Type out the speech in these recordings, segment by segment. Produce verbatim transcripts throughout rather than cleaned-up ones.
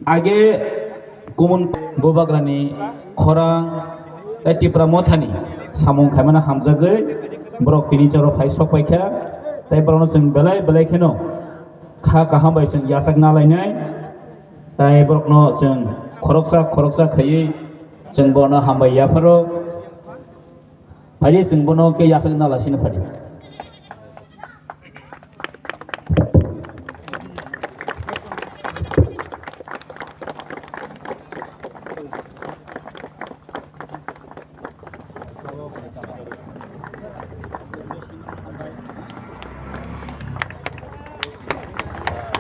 Age kumun Bubagrani khorang tei Tipra Mothani samung khaimano hamjagwi borok tini choro phai sok paikha, tei borokno chwng belai belai kheno kha kaham bai chwng yachak na lainai, tei borokno chwng khoroksa khoroksa khaiwi chwng bono hambai yapharo. Phaidi chwng bono khe yachak na lasino phaidi.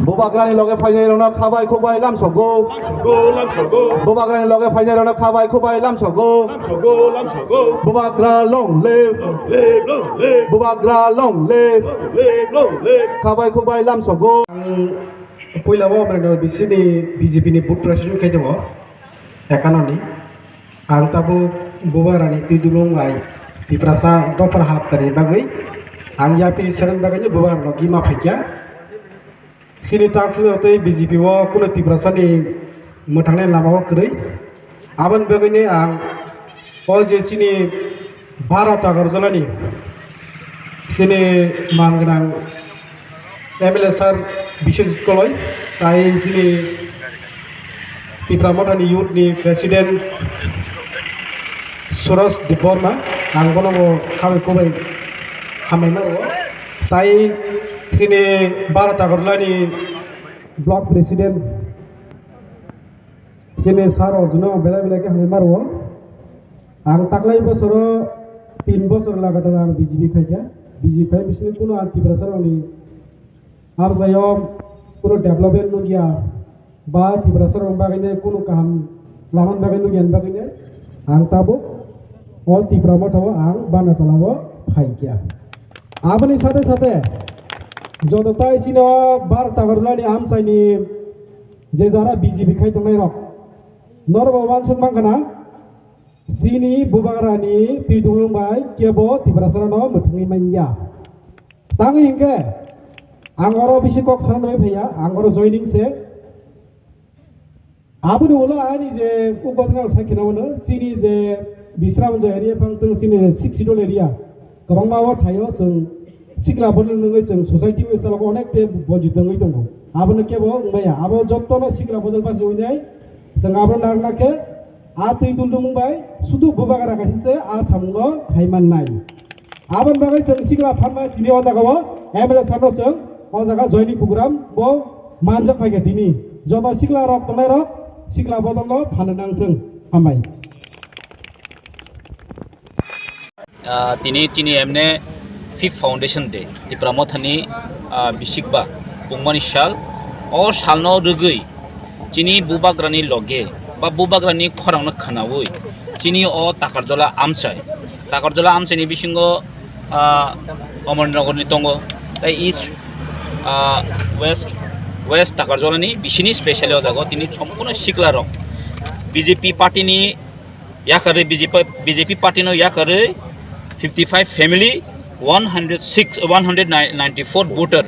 Bubagrani loge phainairokno khabai khubai lamsogo. Bubagrani loge phainairokno khabai khubai lamsogo. Bubagra long live. Bubagra long live. Khabai khubai lamsogo. Ang puila o Amrano bisini B J P ni booth president khai tongo. Ekanoni ang tabuk Bubagrani twi dulung bai Tiprasa dophar haptani bagwi ang yapri sereng bagwi Bubagrano gima phaikya. Chini taksino tei B J P o kuno Tiprasani mwthangnai lama o kwrwi. Aboni bagwini ang o je chini Bharat Agarjalani chini man gwnang M L A sir Biswajit Koloi, tai chini Tipra Mothani youth ni president Suraj Debbarma, ang bono bo khabai kubai hambai mano. Tai chini Bharat Agarjalani block president chini sir Arjuno belai belai khe hambai mano. Ang taklai bosoro tin bosor lagatar ang B J P khaikha. B J P bisini kuno ang Tiprasa rokni amchaio kuno development nukya ba Tiprasa rok bagwino kuno kaham lamani bagwi nukya bagwino ang tabuk o Tipra Mothao ang bana tolao phaikha. Aboni sate sate joto tai chino Bharat Agarjalani amchaini je jara B J P khai tongnai rok norok bo uansuk mankha na. Chini Bubagrani twi dulung bai kebo Tiprasarano mwthangwi manya. Tangwi hinkhe ang oro bisi kok sana nai phaiya, ang oro joining se. Aboni ulo ani je ugodna sakhina ulo chini je Bisramganj area phang tong chini je six schedule area. Kwbangma o thaio chwng sikla bodol nungwi chwng society o salok onek te bonchit wngwi tongo. Abono kebo wngmaya. Abo jottono sikla bodol basi winai chwng abo narwkna khe a twi tundumung bai sudu Bubagra kaisa se a samungno khai mannai. Aboni bagwi chwng sikla phanma tini o jaga o M L A sano chwng o jaga joining program bo manjak phaikha tini. Joto sikla rok tongnai rok sikla bodol no phanna nangthwng. Hambai. Ah, tini chini emne fifth foundation day, Tipra Mothani, ah, bisikba pungmani sal. O salno rwgwi chini Bubagrani loge ba Bubagrani khorangno khwnawi chini o Takarjala amchai, Takarjala amchaini bisingo, ah, Amarnagarni tongo, tei east, ah, west, west Takarjalani bisini specially o jaga o tini sompono sikla rok B J P party ni yakarwi B J P, B J P party no yakarwi fifty five family, one hundred six, one hundred ninety four voter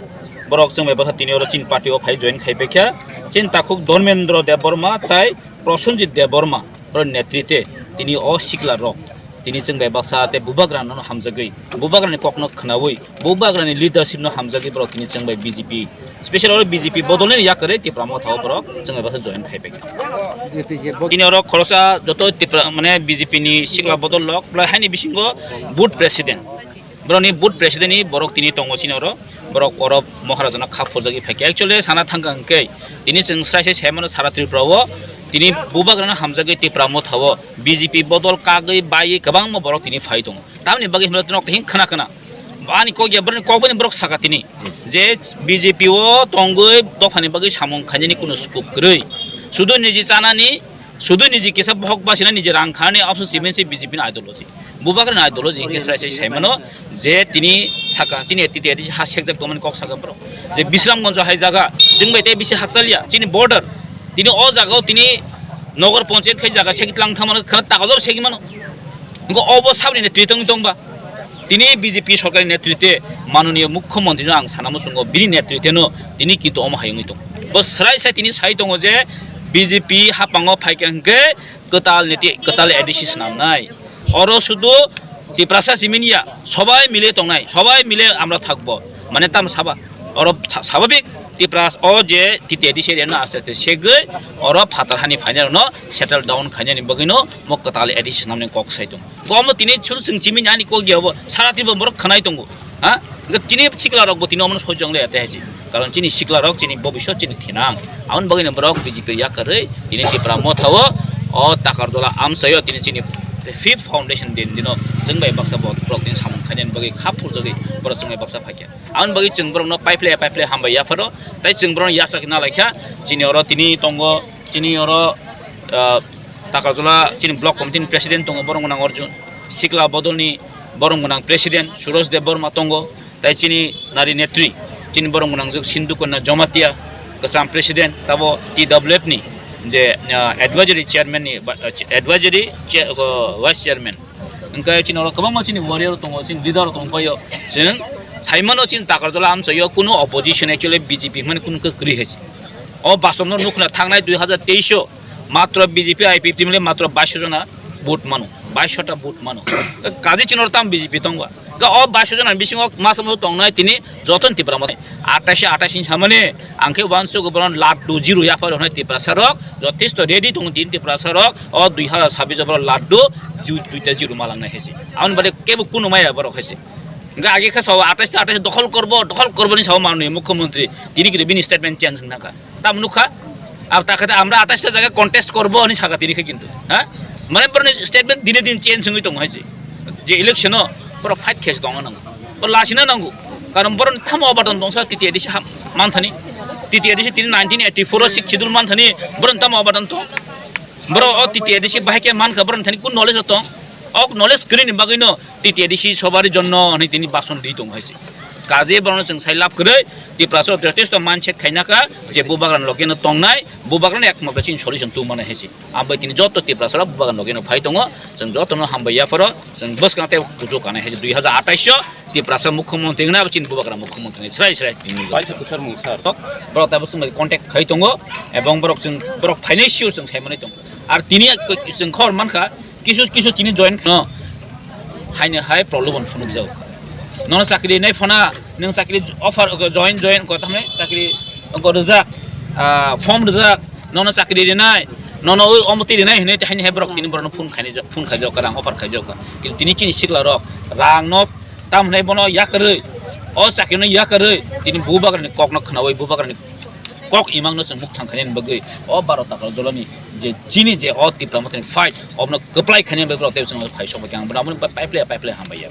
borok chwng bai bwkha tini oro chini party o phai join khai paikha. Chini takhuk Dharmendra Debbarma tai Prosenjit Debbarma borok netrite tini o sikla rok tini chwng bai baksa tei Bubagra no hamjagwi, Bubagra ni kok no khwnawi, Bubagra ni leadership no hamjagwi borok tini chwng bai B J P, special oro B J P bodol ni yakarwi Tipra Mothao borok chwng bai baksa join khai paikha. Tini oro khoroksa joto Tipra, mane, B J P ni sikla bodol lok, belai haini bisingo booth president. Borokni booth president ni borok tini tongo chini oro. Borok oro Maharaja no kha phurjagwi phaikha. Actually, sana thangkha hwnkhe, tini chwng srai sai saimano sara Tripura o, tini Bubagra no hamjagwi Tipra Mothao B J P bodol kagwi baiwi kwbangma borok tini phai tongo. Tamni bagwi hwnba tini khna khna. Ani kok ya, borokni kok bai borok saka tini je B J P o tongwi dophani bagwi samung khainani kuno scope kwrwi. Sudu niji chanani, sudu niji kisa bohok basina niji rang khanani option simen se B J P ni ideology. Bubagra ni ideology hwnkhe srai sai saimano je tini saka chini titi ati ha sekjak tongmani kok saka borok. Je Bisramganj hai jaga, chwng bai tei bisi hakchaliya, chini border. Tini o jaga o tini Nagar Panchayat khai jaga segi tlang thangmano khana takalor segi mano. Hwnkhe obo saboni netrite wng tongba. Tini B J P sorkarni netrite manoniyo mukhyamantri no ang sana muchungo, bini netrite no tini kintu omo hai wngwi tongo. Bo srai sai tini sai tongo je B J P haphango phaikha hwnkhe kwtal niti, kwtal A D C swnamnai. Oro sudu Tiprasa simi ya, sobai mile tongnai, sobai mile amra thakbo. Mane tam saba, oro sa-, sababik Tipras o je T T A D C area no aste aste segwi oro phatar hani phainai rokno settle down khainani bagwino mo kwtal A D C swnamni kok sai tongo. Komo tini chul sing chimi nani kok ya bo sara tibo borok khanai tongo. Ha? Tini sikla rok bo tini omono sojong le ate haji. Karon chini sikla rok chini bobisot chini thinang. Aun bagwino borok B J P yakarwi tini Tipra Motha o, o Takarjala amchaio tini chini fifth foundation din dino chwng bai baksa bo borok tini samung khainani bagwi kha phurjagwi borok chwng bai baksa phaikha. Aun bagwi chwng borokno paiple paiple hambai yapharo. Tai chwng borokno yachak na laikha. Chini oro tini tongo, chini oro, ah, Takarjala chini block committee ni president tongo borok gwnang Arjun. Sikla bodolni borok gwnang president Suraj Deb Barma tongo. Tai chini nari netri, chini borok gwnangjwk Sindhu Kanya Jamatia, kwcham president, tabo T W F ni je, ah, advisory chairman ni, ba, ah, advisory chair, oh, vice chairman. Hwnkhe chini oro kwbangma chini warrior tongo, chini leader tongo, paio chwng saimano chini Takarjala amchaio kunu opposition actually B J P hwnmani kunu khe kwrwi hai se. O basonno nukhna thangnai dui hazar teis o matro B J P I P F T mile matro baish jona vote mano, baish ta vote mano. Kaje chini oro tam B J P tongba. Ga o baish jona bisingo masa masa tongnai tini joton Tipra masa. Atais atais ni samani ang khe uansuk boron laddu zero yaphar hwnai Tiprasa rok jotesto ready tongo tini Tiprasa rok o dui hazar sabbish o boron laddu ju-, duita zero malang nai hai se. Aboni bade kebo kunu maya borok hai se. Ga age khe sao atais atais dokhol korbo, dokhol korbo ni sao manwi mukhyamantri tini kiri bini statement change wngna kha. Tam nukha, ab ta khe amra atais ta jaga contest korbo hwnwi sakha tini khe kintu, ha? Mane boroni statement dine din change wngwi tongo hai se. Je election o borok fight khe se tongo nango. Bo lasina nango. Karon boroni tamo obadan tongsa T T A D C ha manthani. T T A D C tini nineteen eighty-four o sixth schedule manthani boroni tamo obadan tong. Borok o T T A D C bahai khe mankha boroni thani kun knowledge o tong. Ok knowledge kwrwini bagwino T T A D C sobari jonno hwnwi tini bason di tongo hai se. Kaje borokno chwng sai lab kwrwi Tiprasa jotesto mindset khaina kha je bubagrani logeno tongnai, bubagrani ekmatro chini solution tubumani hai se. Ambai tini joto Tiprasa rok bubagrani logeno phai tongo, chwng jotono hambai yapharo, chwng bwskang tei kuchuk kanai hai se dui hazar atais o Tiprasa mukhyamantri wngna chini bubagra mukhyamantri ni srai srai tini. Paisa kwchar mung sir. Borok tabo chwng contact khai tongo, ebong borok chwng, borok phainai sure chwng sai manwi tongo. Ar tini chwng khor mankha, kisu kisu tini join no haino hai problem phunuk jago. Nono chakri nai phana, nwng chakri offer join, join ko tamne chakri ko rijak, ah, form rijak, nono chakri rinai, nono oi omoti rinai hinwi haino hai borok tini borokno phone khaini, phone khaijak, rang offer khaijak. Kintu tini chini sikla rok rang no tamne bono yakarwi, o chakri no yakarwi, tini bubagrani kok no khnawi bubagrani kok imang no chwng mukthang khainani bagwi o baro takal dolani je chini je o Tipra Mothani fight obono kwplai khainani bagwi rok tei chwng phai sokbai khe ang bono aboni pipeline pipeline hambai ya.